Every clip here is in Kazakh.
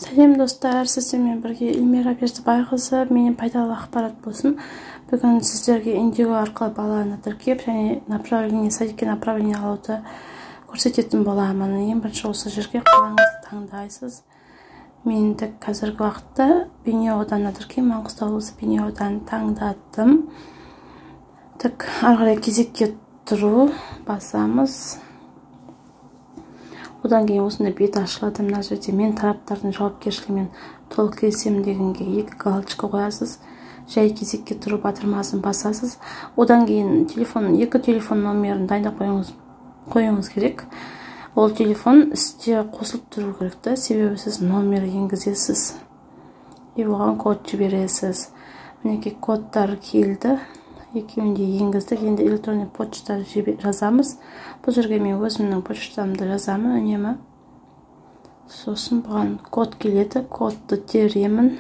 Сәлем достар, сіздермен бірге Эльмира Бердібайқызы. Менен пайдалы ақпарат болсын. Бүгін сіздерге Индиго арқылы баланы тіркеп және направление, садикке направление алуды көрсететін боламын. Ең бірінші осы жерге қалаңызды таңдайсыз. Мен тек қазіргі уақытта Бейнеу ауданына тіркеймін. Маңғыстау облысы, Бейнеу ауданын таңдадым. Так, ары қарай кезекке тұру басамыз. Одан кейін осындай бет ашылады. Мына жерде мен тараптардың жауапкершілігімен толық келісемін дегенге екі галочка қоясыз. Жай кезекке тұру батырмасын басасыз. Одан кейін телефон, екі телефон номерін дайындап қоюыңыз керек. Ол телефон істе қосылып тұру керек та, себебі сіз номер енгізесіз и оған код жібересіз. Мінекей, кодтар келді. Екеуін де енгіздік. Енді электронный почта жазамыз. Бұл жерге мен өзімнің почтамды жазамын үнемі. Сосын бұған код келеді, кодты теремін.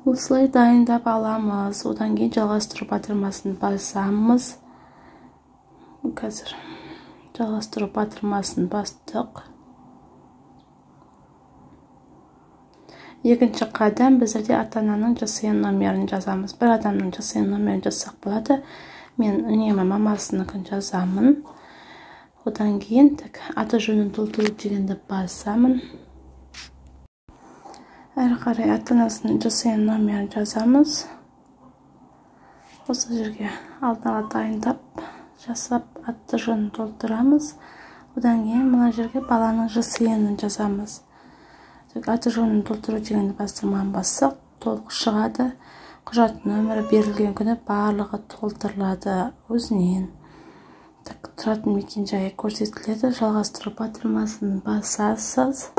Осылай дайындап аламыз. Одан кейін жалғастыру батырмасын басамыз. Қазір жалғастыру батырмасын бастық. Екінші қадам, біздерде ата-ананың ЖСН номерін жазамыз. Бір адамның ЖСН номерін жазсақ болады. Мен үнемі мамасыныкін жазамын. Одан кейін так, аты жөнін толтыру дегенді басамын. Әрі қарай ата-анасының ЖСН номерін жазамыз. Осы жерге алдын ала дайындап, жасап аты жөнін толтырамыз. Одан кейін мына жерге баланың ЖСН-ін жазамыз. Аты жөнін толтыру дегенді бастырманы бассақ, толық шығады. Құжат нөмірі берілген күні барлығы толтырылады өзінен. Так, тұратын мекен жайы көрсетіледі. Жалғастыру батырмасын басасыз.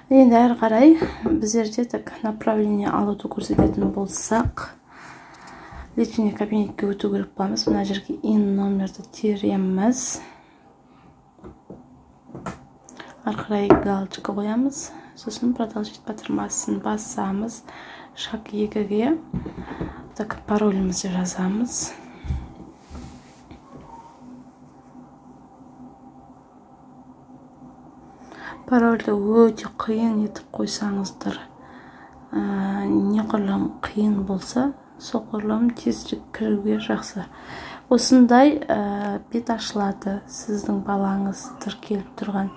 Енді әрі қарай біздерде так, направление алуды көрсететін болсақ, личный кабинетке өту керек боламыз. Мына жерге ИИН номерді тереміз. Ары қарай галочка қоямыз. Сосын продолжить батырмасын басамыз. Шаг 2-ге так, паролімізді жазамыз. Парольді өте қиын етіп қойсаңыздар, неғұрлым қиын болса, соғұрлым тезірек кіруге жақсы. Осындай бет ашылады. Сіздің балаңыз тіркеліп тұрған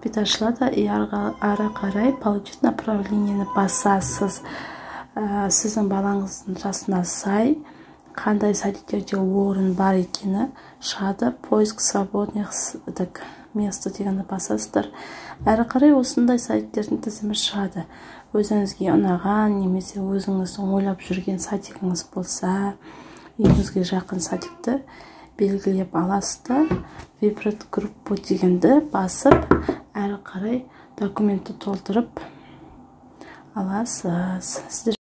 бет ашылады. И ары қарай получить направлениені басасыз. Сіздің балаңыздың жасына сай қандай садиктерде орын бар екені шығады. Поиск свободных так, место дегенді басасыздар. Әрі қарай осындай садиктердің тізімі шығады. Өзіңізге ұнаған немесе өзіңіздің ойлап жүрген садигіңіз болса, үйіңізге жақын садикті белгілеп аласыз да, выбрать группу дегенді басып, әрі қарай документті толтырып аласыз. Сіздер